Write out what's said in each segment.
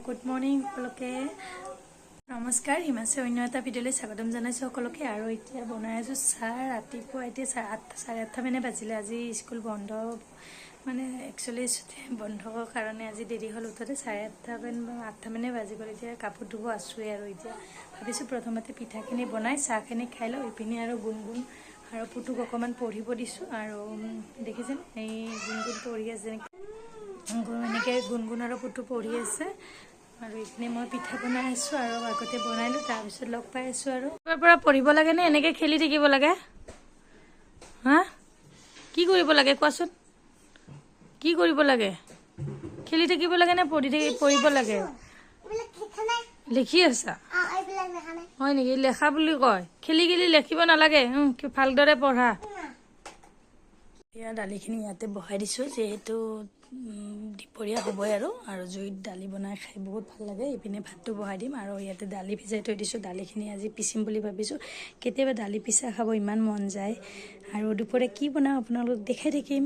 Good morning সকলোকে, নমস্কাৰ। হিমাশ্ৰী অন্য এটা ভিডিঅ'লৈ স্বাগতম জনাইছোঁ সকলোকে। আৰু এতিয়া বনাই আছোঁ চাহ। ৰাতিপুৱা এতিয়া 8:30 মানে বাজিলে। আজি স্কুল বন্ধ, মানে একচুৱেলি বন্ধৰ কাৰণে আজি দেৰি হ'ল উঠোঁতে, 8:30 মান 8 মানে বাজি গ'ল। এতিয়া কাপোৰ ধুব আছোঁৱেই। আৰু এতিয়া ভাবিছোঁ প্ৰথমতে পিঠাখিনি বনাই চাহখিনি খাই লওঁ। ইপিনে আৰু গুণগুণ আৰু পুতুক অকণমান পঢ়িব দিছোঁ। আৰু দেখিছেনে এই গুণগুণ পঢ়ি আছে, এনেকৈ গুণগুণ আৰু পুতু পঢ়ি আছে। আৰু এইখিনি মই পিঠা বনাই আছোঁ আৰু আগতে বনাইলোঁ, তাৰপিছত লগ পাই আছোঁ। আৰু পৰা পঢ়িব লাগে নে এনেকৈ খেলি থাকিব লাগে? হা, কি কৰিব লাগে কোৱাচোন? কি কৰিব লাগে? খেলি থাকিব লাগে নে পঢ়িব লাগে? লিখি আছা হয় নেকি? লেখা বুলি কয়। খেলি খেলি লিখিব নালাগে, ভালদৰে পঢ়া। এতিয়া দালিখিনি ইয়াতে বহাই দিছোঁ, যিহেতু দুপৰীয়া হ'বই। আৰু আৰু জুইত দালি বনাই খাই বহুত ভাল লাগে। ইপিনে ভাতটো বহাই দিম। আৰু ইয়াতে দালি ভিজাই থৈ দিছোঁ। দালিখিনি আজি পিচিম বুলি ভাবিছোঁ। কেতিয়াবা দালি পিচা খাব ইমান মন যায়। আৰু দুপৰীয়া কি বনাওঁ আপোনালোক দেখাই থাকিম।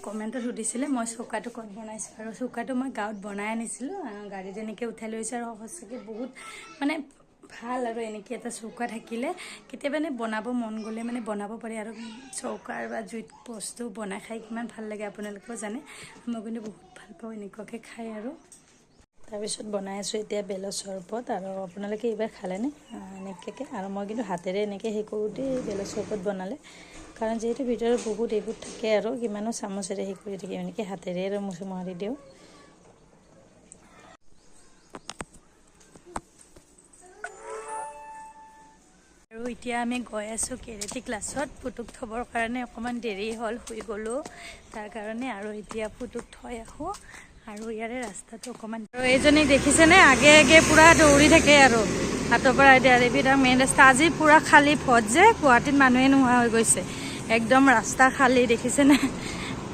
কমেণ্টত সুধিছিলে মই চৌকাটো ক'ত বনাইছোঁ। আৰু চৌকাটো মই গাঁৱত বনাই আনিছিলোঁ, গাড়ীত এনেকৈ উঠাই লৈছোঁ। আৰু সঁচাকৈ বহুত মানে ভাল। আৰু এনেকৈ এটা চৌকা থাকিলে কেতিয়াবা মানে বনাব মন গ'লে মানে বনাব পাৰি। আৰু চৌকাৰ বা জুইত বস্তু বনাই খাই কিমান ভাল লাগে আপোনালোকেও জানে। মই কিন্তু বহুত ভাল পাওঁ এনেকুৱাকৈ খাই। আৰু তাৰপিছত বনাই আছোঁ এতিয়া বেলৰ চৰবত। আৰু আপোনালোকে এইবাৰ খালেনে এনেকুৱাকৈ? আৰু মই কিন্তু হাতেৰে এনেকৈ সেই কৰোঁ দেই বেলৰ চৰবত বনালে, কাৰণ যিহেতু ভিতৰত বহুত এইবোৰ থাকে আৰু কিমানো চামুচেৰে সেই কৰি থাকিম, এনেকৈ হাতেৰে আৰু মোহাৰি দিওঁ। আৰু এতিয়া আমি গৈ আছোঁ কেৰেটি ক্লাছত। পুতুক থ'বৰ কাৰণে অকণমান দেৰি হ'ল, শুই গ'লোঁ তাৰ কাৰণে। আৰু এতিয়া পুতুক থৈ আহোঁ। আৰু ইয়াৰে ৰাস্তাটো অকণমান, আৰু এইজনীক দেখিছেনে আগে আগে পূৰা দৌৰি থাকে। আৰু হাতৰ পৰা এতিয়া এইবিলাক মেইন ৰাস্তা আজি পূৰা খালী ফট যে গুৱাহাটীত মানুহে নোহোৱা হৈ গৈছে, একদম ৰাস্তা খালী দেখিছেনে?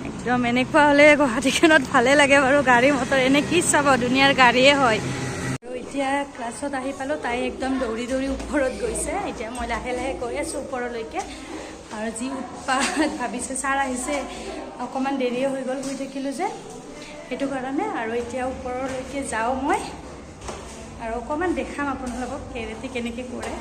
একদম এনেকুৱা হ'লে গুৱাহাটীখনত ভালে লাগে বাৰু, গাড়ী মটৰ এনে কি চাব, দুনীয়াৰ গাড়ীয়ে হয়। আৰু এতিয়া ক্লাছত আহি পালোঁ, তাই একদম দৌৰি দৌৰি ওপৰত গৈছে। এতিয়া মই লাহে লাহে গৈ আছোঁ ওপৰলৈকে। আৰু যি উৎপাত, ভাবিছে ছাৰ আহিছে, অকণমান দেৰিয়ে হৈ গ'ল, শুই থাকিলোঁ যে সেইটো কাৰণে। আৰু এতিয়া ওপৰলৈকে যাওঁ মই আৰু অকণমান দেখাম আপোনালোকক কেৰেটি কেনেকৈ কৰে।